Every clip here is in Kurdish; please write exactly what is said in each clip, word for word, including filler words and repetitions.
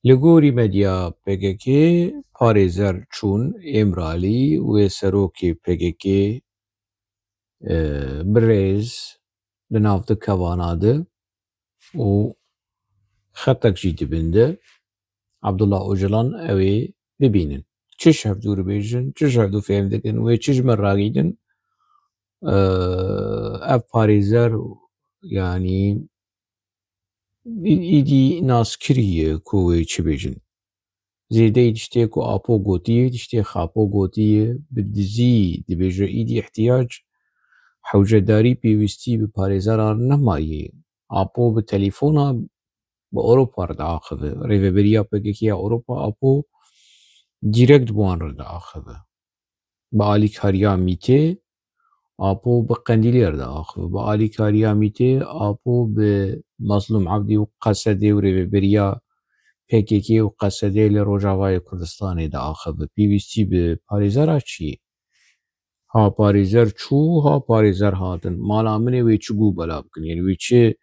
Li gorî medya P K K, parêzer çûn Êmralî wê serokê P K K, e, birêz li nav di kevana de û xetek jî di bin de, Abdullah Ocalan, ew ê bibînin. Çi ji hevdû dibêjin, çi ji hevdû fêm dikin, wê çi ji min ragîdin, e, ev parêzer, yanî, î-, îdî naskirî ye ku wê çi bêjin. Zêdeyî tiştê ku Apo gotiye, tiştê Xapo gotiye, bi dizî dibêje, îdî ihtiyac hewcedarî pêwîstî bi parêzeran nemaye. Apo bi telefona bi Ewropa re diaxive. Rêveberiya P K K ya Ewropa, Apo dîrekt bi wan re diaxive. Bi alîkariya MÎT'ê, Apo bi Qendîlê re diaxive. Bi alîkariya MÎT'ê, Apo bi Mazlûm Ebdî û Qesedê û rêveberiya P K K û Qesedê li Rojavayê Kurdistanê diaxive. Pêwîstî bi parêzera çi ye? Ha parêzer çû, ha parêzer hatin. Mala min ê wê çi gû bela bikin? Yanî wê çi,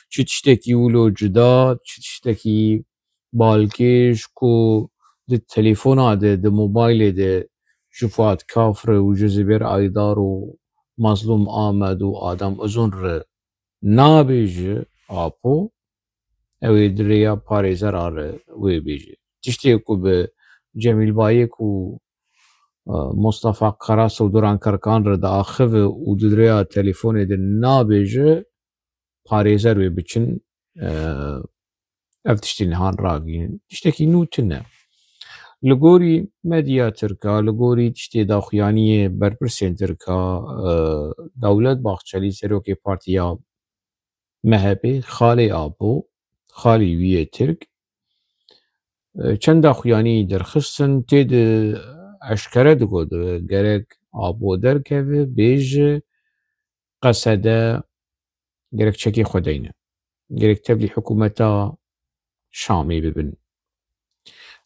çi tiştekî wilo cuda, çi tiştekî balkêş ku di telefona de, di mobaylê de ji Fuat Kaf re û ji Zibêr Aydar û Mazlûm Amed û Adem Uzun re nabêje Apo, ew ê di rêya parêzera re wê bêje. Tiştê ku bi Cemîl Bayik û, e, Mustafa Karas û Duran Kerkan re diaxive û di rêya telefonê de nabêje, parêzer wê biçin, e, ev tiştî nihan ragihînin. Tiştekî nû tune. Li gorî medya tirka, li gorî tiştê daxuyaniyê berpirsên tirka, e, Dewlet Bahçelî, serokê partiya M H P, xalê Apo, xalî wî yê tirk, e, çend daxuyanî derxistin, tê de eşkere digot, gerek Apo derkeve, bêje, Qesede gerek çekê xwe deyne. Gerek tevlî hikûmeta Şamê bibin.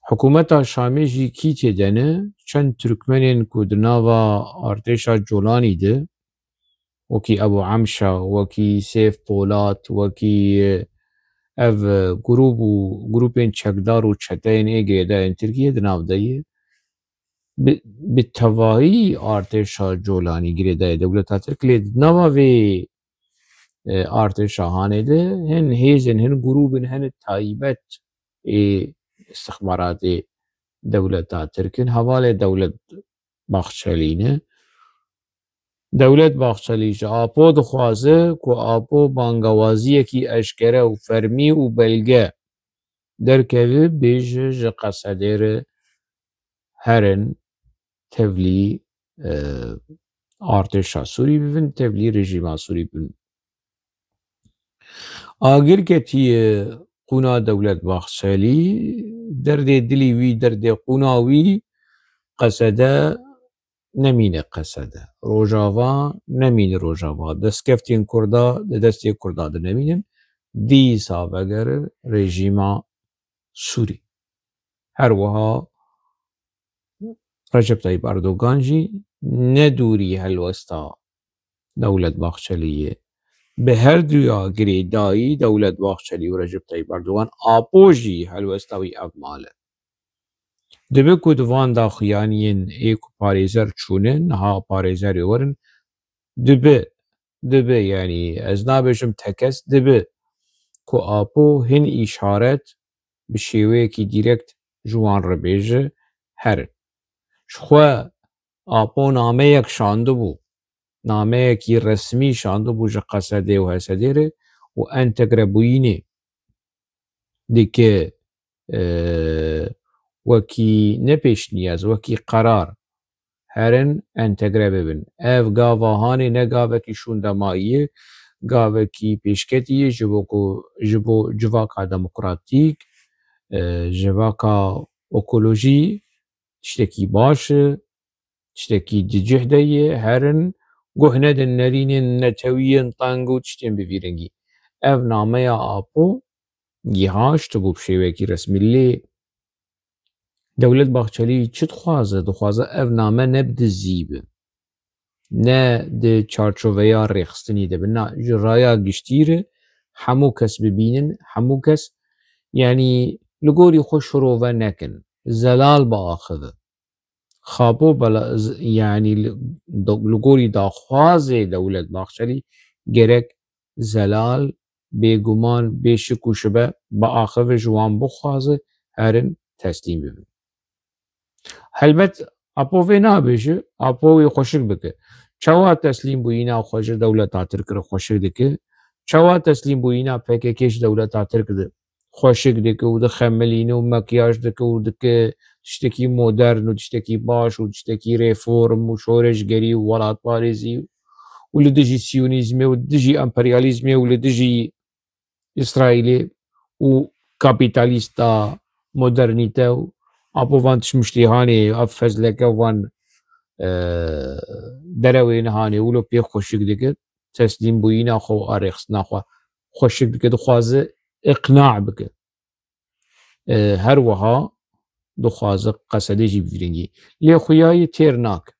Hikûmeta Şamê jî kî tê de ne, çend Tirkmenên ku di nava artêşa Colanî de, wekî Ebû Emşa, wekî Sêf Polat, wekî ev grûp û grûpên çekdar û çeteyên ê girêdayên Tirkiyê di nav de ye. Bi, bi tevahî artêşa Colanî girêdayê dewleta Tirk, lê di nava vê, e, artêşa hanê de hin hêzên, hin grûbên, hin taybet ê istixbaratê dewleta Tirk in, hevalê Dewlet Bahçelî ne. Dewlet Bahçelî ji Apo dixwaze ku Apo bangawaziyekî eşkere û fermî û belge derkeve, bêje ji Qesedê re herin tevlî, e, artêşa Sûrî bibin, tevlî rejîma Sûrî bibin. Agir ketiye qûna Dewlet Bahçelî, derdê dilî wî, derdê qûna wî Qesede nemîne Qesede. Rojava nemîne Rojava. Destkeftên Kurda di destê Kurda de nemînin. Dîsa vegere rejîma Sûrî. Her wiha Recep Tayyip Erdogan jî ne dûrî helwesta Dewlet Bahçelî ye. Bi her duya girêdayî Dewlet Bahçelî û Recep Tayyip Erdogan, Apo jî helwesta wî ev mal e. Dibe ku di van daxuyaniyên ê ku parêzer çûne, niha parêzerê werin, dibe, dibe, yanî ez nabêjim tekez, dibe ku Apo hin îşaret bi şêweyekî dîrekt ji wan re bêje, herin. Ji xwe Apo nameyek şandibû, nameyekî resmî şandibû ji Qesedê û Hesedê re û entegre bûyînê dike, e, wekî ne pêşniyaz, wekî qerar, herin entegre bibin. Ev gava hanê ne gavekî şûndemayî ye, gavekî pêşketî ye ji bo ku, ji bo civaka demokratîk, e, civaka ekolojî tiştekî baş e, tiştekî di cih de ye, herin guh nedin nerînên netewiyên teng û tiştên bi vî rengî. Ev nameya Apo gihaştibû bi şêwekî resmî, lê Dewlet Bahçelî çi dixwaze? Dixwaze ev name ne bi dizî be, ne di çarçoveya rêxistinî de be. Na, ji raya giştî re hemû kes bibînin, hemû kes, yanî Li gorî xwe şirove nekin. Zelal biaxive. Xapo bela, z-, yanî li, do-, li gorî daxwazê Dewlet Baxçelî gerek Zelal bêguman, bê şik û şibe biaxive, ji wan bixwaze herin teslîm bibin. Helbet Apo vê nabêje, Apo wê xweşik bike. Çawa teslîmbûyîna xwe ji dewleta Tirk re xweşik dike? Çawa teslîmbûyîna P K K ji dewleta Tirk de xweşik dike û dixemilîne û makyaj dike û dike tiştekî modern û tiştekî baş û tiştekî reform û şoreşgerî û welatparêzî û li dijî siyonîzmê û dijî emperyalîzmê û li dijî Îsraîlê û kapîtalîsta modernîte û Apo van tişmiştê hanê, ev fezleke van, e, derewên hanê wilo pê xweşik dike, teslîmbûyîna xwe û arêxistina xwe xweşik dike, dixwaze iqna bike. E, her wiha dixwaze qesedê jî bivîringî. Lê xuyayî têr nake.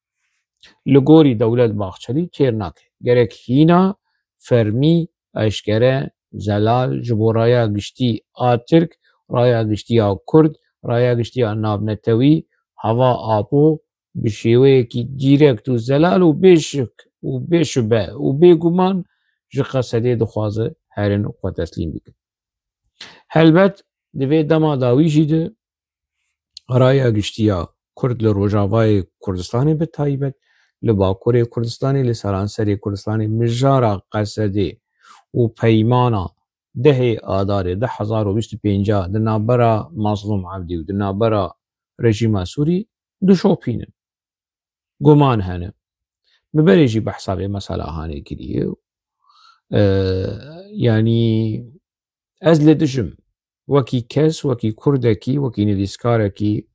Li gorî Dewlet Baxçelî têr nake. Gerek hîna fermî, eşkere, zelal ji bo raya giştî a Tirk, raya giştî ya Kurd, raya giştî ya navnetewî, hava Apo bi şêweyekî dîrekt û zelal û bê şik û bê şube û bêguman ji qesedê dixwaze herin xwe teslîm bikin. Helbet di vê dema dawî jî de raya giştî ya Kurd li Rojavayê Kurdistanê bi taybet, li Bakurê Kurdistanê, li seranserê Kurdistanê mijara qesedê û peymana dehê Adarê du hezar û bîst û pênc di navbera Mazlûm Ebdî û di navbera rejîma Sûrî dişopînin. Guman hene. Min berê jî behsa vê mesela hanê kiriye. E, yanî ez li dijim wekî kes, wekî kurdekî, wekî nivîskarekî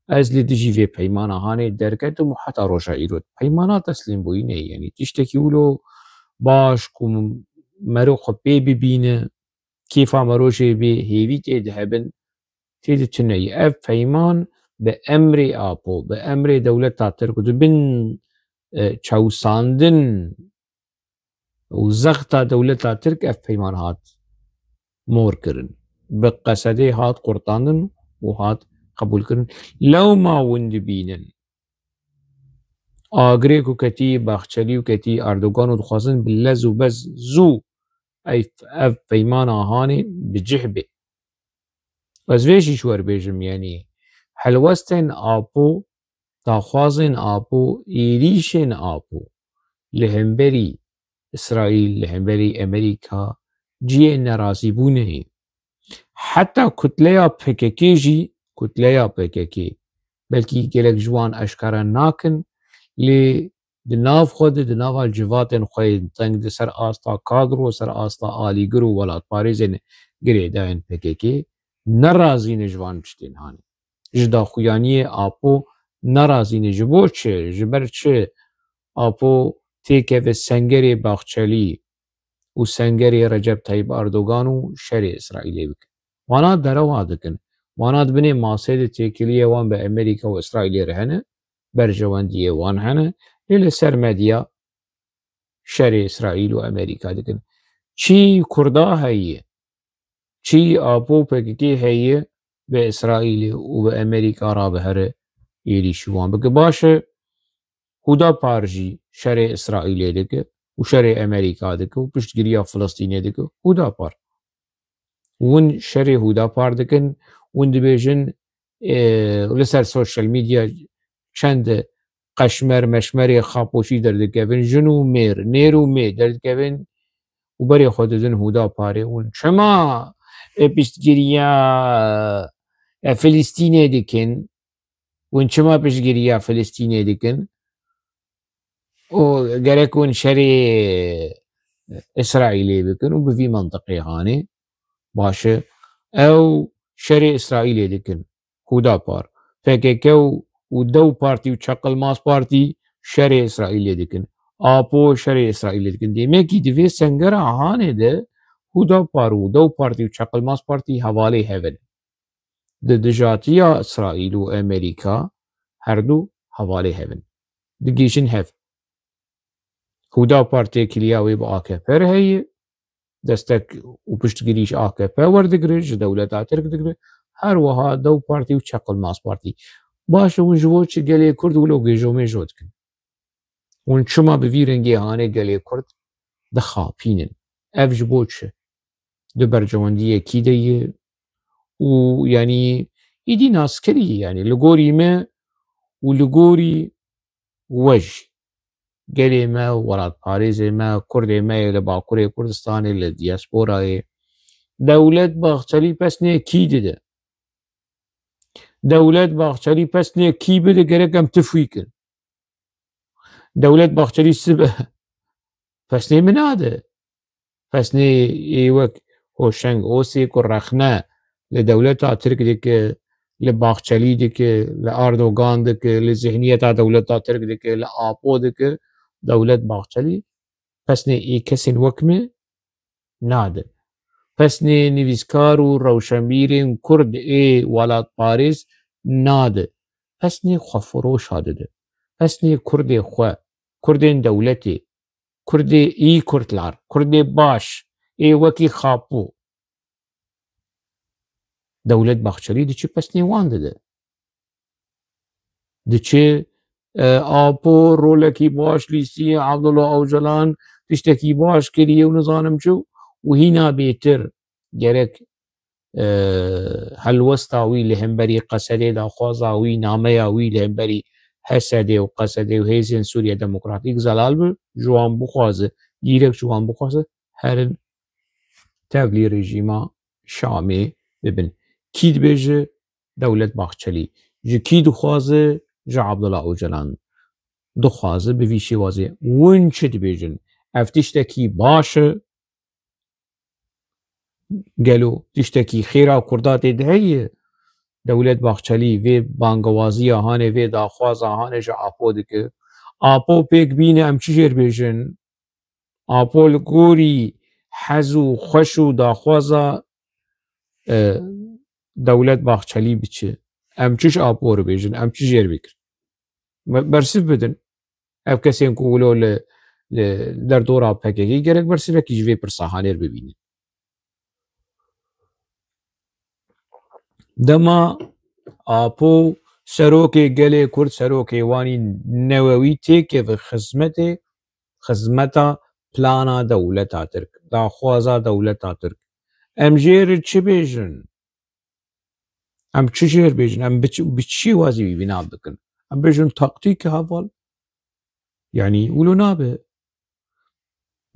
ez li dijî vê peymana hanê derketim û heta roja îro peymana teslîmbûyînê, yanî tiştekî wilo baş ku mero xwe pê bibîne, kêfa merojê bê hêvî tê de hebin, tê de tune ye. Ev peyman bi emrê Apo, bi emrê dewleta Tirk û di bin, e, çewsandin û zexta dewleta Tirk ev peyman hat mor kirin. Bi qesedê hat qurtandin û hat qebûl kirin. Lewma hûn dibînin agirê ku ketî Baxçelî û ketî Erdogan û dixwazin bi lez û bez zû ev, ev peymana hanê bi cih bê. Ez vê jî ji we re bêjim, yanî helwestên Apo, daxwazên Apo, êrîşên Apo li hemberî Îsraîl, li hemberî Amerîka cihê nerazîbûnê ye. Heta kutleya P K K jî, kutleya P K K, belkî gelek ji wan eşkere nakin, lê di nav xwe de, di nava civatên xwe yên teng de, ser asta kadro, ser asta alîgir û welatparêzên girêdayên P K K nerazî ne ji van tiştên hanê. Ji daxuyaniyê Apo nerazî ne. Ji bo çi? Ji ber çi Apo têkeve sengerê Baxçelî û sengerê Recep Tayyip Erdogan û şerê Îsraîlê bike? Wana derewa dikin. Wana di binê masê de têkiliyê wan bi Amerîka û Îsraîlê re hene, berjewendiyê wan hene, lê li ser medya şerê Îsraîl û Amerîka dikin. Çî Kurda heye, çî Apo P K K heye bi Îsraîlê û bi Amerîka re bihere êrîşî wan bike. Baş e, Hudapar jî şerê Îsraîlê dike û şerê Amerîka dike û piştgiriya Filistînê dike. Hudapar. Hûn şerê Hudapar dikin, hûn dibêjin, e, li ser sosyal medya çend qeşmer, meşmerê xapoşî derdikevin, jin û mêr, nêr û mê derdikevin û berê xwe didin Hudaparê. Hûn çima, e, piştgiriya, e, Filistînê dikin? Hûn çima piştgiriya Filistînê dikin? Û gerek hûn şerê Îsraîlê bikin û bi vî mentiqê hanê. Baş e. Ew şerê Îsraîlê dikin. Hudapar. P K K û, û Dew Partî û Çakılmaz Partî şerê Îsraîlê dikin. Apo şerê Îsraîlê dikin. Demekî di vê sengera hanê de Hudapar û Dew Partî û Çakılmaz Partî hevalê hev in. Di dijatiya Îsraîl û Amerîka herdu hevalê hev in. Digihîjin hev. Hudapar têkiliya wê bi A K P re heye, destek û piştgirî ji A K P werdigire, ji dewleta Tirk digire. Her wiha Dew Partî û Çeqilmaz Partî. Baş e, hûn ji bo çi gelê Kurd wilo gêjomêjo dikin? Hûn çima bi vî rengê hanê gelê Kurd dixapînin? Ev ji bo çi? Di berjewendiyekî de ye û, yanî, îdî naskirî, yanî, li gorî me û li gorî we jî, gelê me, welatparêzê me, Kurdê me yê li Bakurê Kurdistanê, li diasporayê, Dewlet Bahçelî pesnê kî dide? Dewlet Bahçelî pesnê kî bide, gerek em tifwî kin. Dewlet Bahçelî sibe pesnê min nade. Pesnê ê wek Hoşeng Osê ku rexne li dewleta Tirk dike, li Bahçelî dike, li Erdogan dike, li zihniyeta dewleta Tirk dike, li Apo dike, Dewlet Bahçelî pesnê ê kesên wek me nade. Pesnê nivîskar û rewşenbîrên Kurd ê welatparêz nade. Pesnê xwefiroşa dide. Pesnê Kurdê xwe, Kurdên dewletê, Kurdê î Kurdlar, Kurdê baş, ê wekî Xapû. Dewlet Bahçelî diçe pesnê wan dide. Diçe, e, Apo rolekî baş lîstiye, Abdullah Ocalan tiştekî baş kiriye û nizanim çi û hîna bêtir gerek, e, helwesta wî li hemberî Qesedê, daxwaza wî, nameya wî li hemberî H S D û Qesedê û Hêzên Sûriye Demokratîk zelal bi, ji wan bixwaze, dîrek ji wan bixwaze, herin tevlî rejîma Şamê bibin. Kî dibêje? Dewlet Bahçelî. Ji kî dixwaze? Ji Abdullah Ocalan dixwaze. Bi vî şêwazê hûn çi dibêjin? Ev tiştekî baş e? Gelo tiştekî xêra Kurda tê de heye? Dewlet Bahçelî vê bangewaziya hanê, vê daxwaza hanê ji Apo dike. Apo pêk bîne, em çi jêr bêjin? Apo li gorî hez û xweş û daxwaza, e, Dewlet Bahçelî biçe. Em çi ji Apo re bêjin, em çi jêr bikir? Me-, bersiv bidin. Ev kesên ku wilo li, li derdora P K K gerek bersivekî ji vê pirsa hanê re bibînin. Dema Apo serokê gelê Kurd, serokê wanî newewî têkeve xizmetê, xizmeta plana dewleta Tirk, daxwaza dewleta Tirk. Em jê re çi bêjin? Em çi jêr bêjin? Em bi çi, bi çi wazî wî bîna bikin? Em bêjin taktîk heval. Yanî wilo nabe.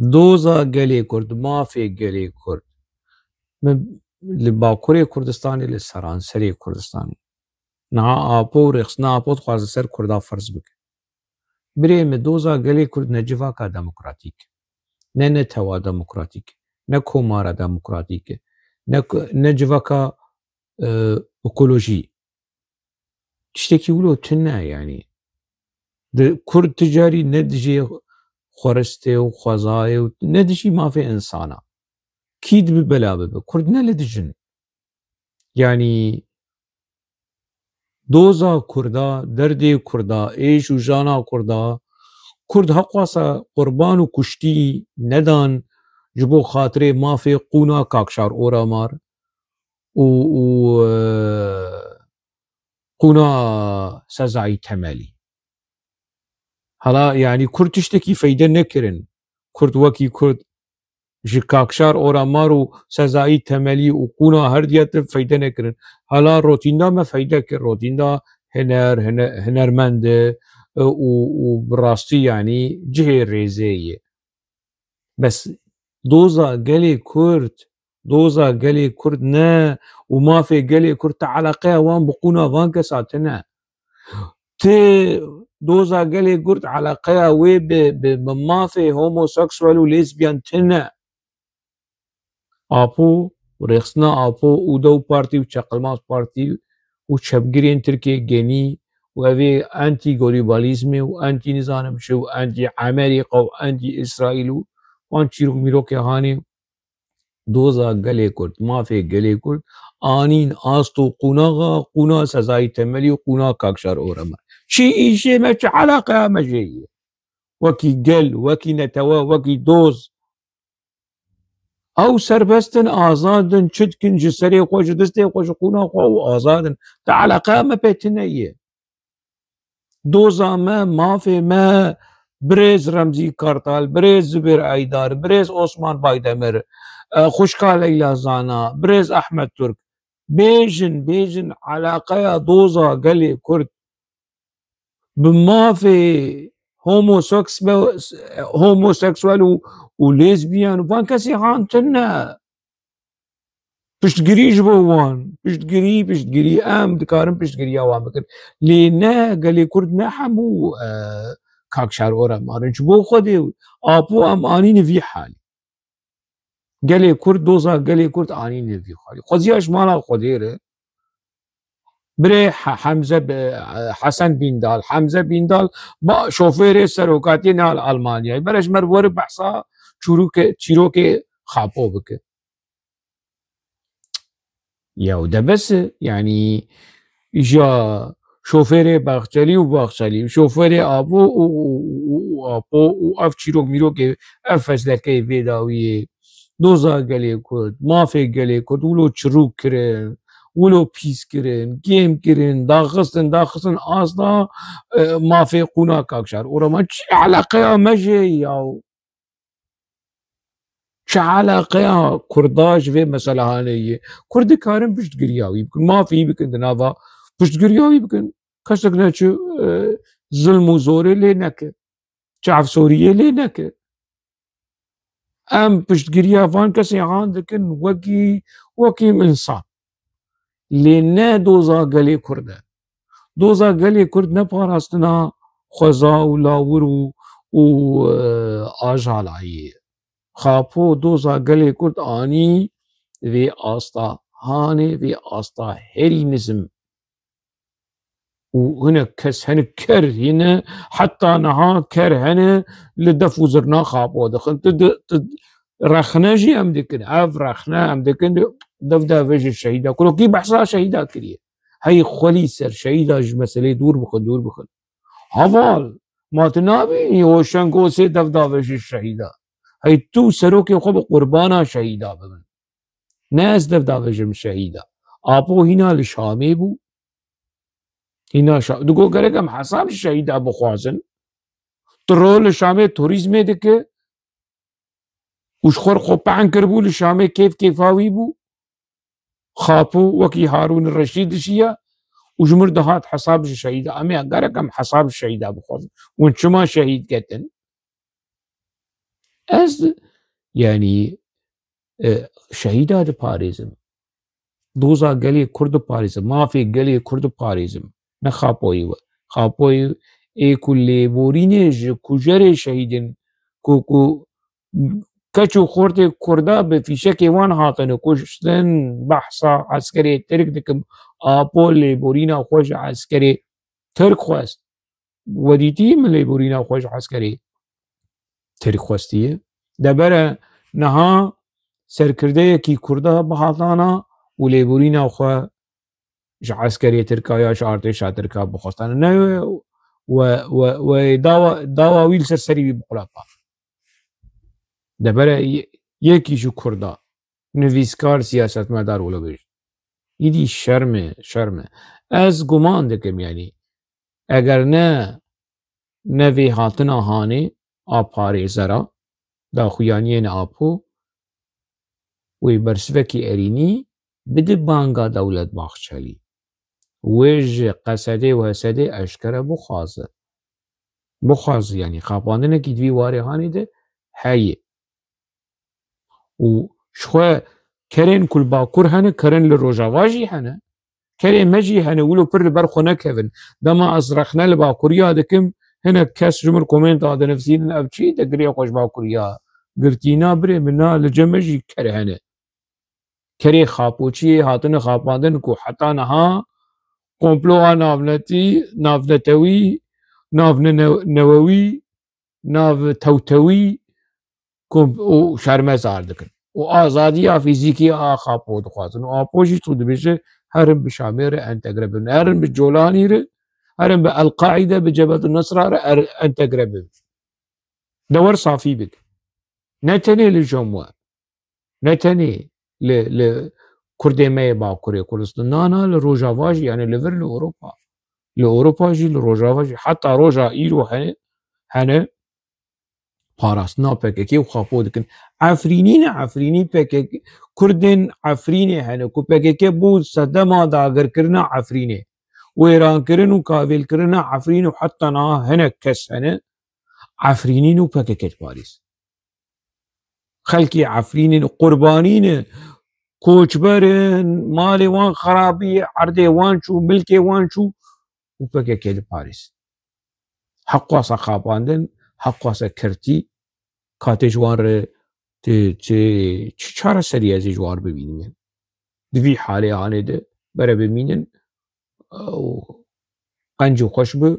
Doza gelê Kurd, mafê gelê Kurd. Min li Bakurê Kurdistanê, li seranserê Kurdistanê. Niha Apo û rêxistina Apo dixwaze ser Kurda ferz bike. Birê min, doza gelê Kurd ne civaka demokratîk, ne netewa demokratîk, ne komara demokratîk, ne, ne civaka, e, ekolojî. Tiştekî wilo tune, yanî. Di, Kurd ti carî ne dijî xweristê û xwezayê û ne dijî mafê insana. Kî dibe bela bibe? Kurd ne li dijin. Yanî doza Kurda, derdê Kurda, êş û jana Kurda, Kurd heqwasa qurban û kuştî nedan ji bo xatirê mafê qûna Kakşar Oramar û, û, e, qûna Sezayî Temelî. Hala, yanî, Kurd tiştekî feyde nekirin. Kurd wekî Kurd ji Kakşar Oramar û Sezayî Temelî û qûna her diya te feyde nekirin. Hala Rotînda me feyde kir. Rotînda hiner, hine-, hinermend e, û, û bi rastî, yanî, cihê rêzê ye. Bes doza gelê Kurd, doza gelê Kurd ne û mafê gelê Kurd, te eleqeya wan bi qûna van kesa tine. Ti doza gelê Kurd eleqeya wê bi, bi, bi mafê homoseksuel û lêsbiyan tine. Apo, rêxistina Apo û Dew Partî û Çeqilmaz Partî û çepgirên Tirkiyê genî û ev ê antî-globalizmê û antî nizanim çi û antî-Amerîka û antî-Îsraîl û wan çîrok mîrokê hanê doza gelê Kurd, mafê gelê Kurd anîn ast û qûnaxa, qûna Sezayî Temelî û qûna Kakşar Oramar. Çi îşê me, çi eleqeya me jê ye? Wekî gel, wekî netewe, wekî doz. Ew serbest in, azad in, çi dikin ji serê xwe, ji destê xwe, ji qûna xwe û azad in. Te eleqeya me pê tune ye. Doza me, mafê me, birêz Remzî Kartal, birêz Zubêr Eydar, birêz Osman Baydemir, e, xwişka Leyla Zana, birêz Ehmed Turk. Bêjin, bêjin, eleqeya doza gelê Kurd bi mafê homoseksme-, homoseksuel û, û lêzbiyan û van kesî han tune. Piştgirî ji bo wan, piştgirî, piştgirî, em dikarin piştgiriya wan bikin. Lê ne gelê Kurd ne hemû, e, Kak Şar Oreman in. Ji bo Xwedê Apo em anîne vî halî. Gelê Kurd, doza gelê Kurd anîne vî halî. Xweziya ji mala Xwedê re. Birê He-, Hemze bi-, Hesen Bîndal, Hemze Bîndal, ba, şofêrê serokatiyê nal Almanyayê. Bere ji me re were behsa çûrûke-, çîrokê Xapo bike. Ya, û de bes e, yanî, îja şofêrê Baxçelî û Baxçelî, şofêrê Apo û, û, û, û Apo û ev çîrok mîrokê, ev feslekeyê vê dawiyê, doza gelê Kurd, mafê gelê Kurd, wilo çirûk kirin, wilo pîs kirin, kêm kirin, daxistin, daxistin asta, e, mafê qûna Kak Şar Oreman. Çi eleqeya me jê ya? Çi eleqeya Kurda ji vê meselehanê ye? Kurd dikarin piştgiriya wî bikin, mafê wî bikin di nava piştgiriya wî bikin. Kesek neçi, e, zilm û zorê lê neke. Çavsoriyê lê neke. Em piştgiriya van kesê han dikin wekî, wekî însan. Lê ne doza gelê Kurd e. Doza gelê Kurd ne parastina xweza û lawir û, û, e, ajalayî ye. Xapo doza gelê Kurd anî vê asta hanê, vê asta herî nizim. Û hinek kes, hinek ker hene, heta niha ker hene, li def û zirna Xapo dixin. Tu di-, tu rexne jî em dikin. Ev rexne em dikin, dev davêjin şehîda. Kurokî behsa şehîda kiriye. Hey xwelî ser şehîda ji meselê dûr bixin, dûr bixin. Heval, ma tu nabînî Hoşengosê dev davêjin şehîda? Hey tu serokê xwe bi qurbana şehîda bibin. Ne ez dev davêjim şehîda. Apo hîna li Şamê bû. Hîna Şa-, digo gerek em hesab ji şehîda bixwazin. Tu ro li Şamê turîzmê dike û ji xwe re xwe pehn kiribû, li Şamê kêf kêfa wî bû. Xapo wekî Harûn Reşîd dijiya û ji mir dihat hesab ji şehîda. Em ê gerek em hesab ji şehîda bixwazin. Hûn çima şehîd ketin? Ez, yanî, e, şehîda diparêzim. Doza gelê Kurd diparêzim. Mafê gelê Kurd diparêzim. Ne Xapoyî we. Xapoyî ê ku lêborînê ji kujerê şehîdin, ku, ku keç û xortê Kurda bi fîşekê wan hatine kuştin, behsa eskerê Tirk dikim. Apo lêborîna xwe ji eskerê Tirk xwest. We dîtî min lêborîna xwe ji eskerê Tirk xwestiye? Debere niha serkirdeyekî Kurda bihatana û lêborîna xwe ji eskerê Tirka ya ji artêşa Tirka bixwestane. Ne we, we, we dawa, dawa wî li ser serî wî biqulapa. Debere ye-, yekî ji Kurda, nivîskar, siyasetmedar wilo bêje. Îdî şerm e, şerm e. Ez guman dikim, yanî, eger ne, ne vê hatina hanê a parêzera, daxuyaniyên Apo, wê bersivekî erînî bide banga Dewlet Bahçelî. Wê ji Qesedê û Hesedê eşkere bixwaze. Bixwaze, yanî xapandinekî di vî warê hanê de heye. Û ji xwe kerên ku li Bakur hene, kerên li Rojava jî hene. Kerê me jî hene, wilo pir li ber xwe nekevin. Dema ez rexne li Bakuriya dikim, hinek kes ji min komenta dinivîsînin, ev çi, te girê xwe ji Bakuriya girtî? Na birê min, na, li cem me jî ker hene. Kerê Xapoçiyê hatine xapandin ku heta niha komploa navnetî, navnetewî, navne-, newewî, nav tewtewî kom-, û şermezar dikin. Û azadiya fîzîkî a Xapo dixwazin. Û Apo jî tu dibêje, herin bi Şamê re entegre bin. Herin bi Colanî re, herin bi El-Qaîde, bi Cebhet Nusra re er-, entegre bin. De wer safî bik. Ne tenê li cem we. Ne tenê li, li Kurdê me yê Bakurê Kurdistan, na, na, li Rojava jî, yani li vir li Ewropa. Li Ewropa jî, li Rojava jî, heta roja îro hene, hene parastina P K K û xapo dikin. Efrînî ne, Efrînî P K K, Kurdên Efrînê hene ku P K K bû sedema dagirkirina Efrînê. Wêrankirin û kavêlkirina Efrîn û heta niha hinek kes hene, Efrînî ne û P K K diparêz. Xelkê Efrînê ne, qurbanî ne, koçber in, malê wan xerabî, erdê wan çû, milkê wan çû û P K K diparêz. Heqwasa xapandin, heqwasa kirtî, katê ji wan re tê, tê, çi çareserî ez ê ji wan bibînim? Di vî halê hanê de bere bimînin û qenc û xweş bi,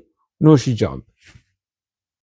noşî can bi.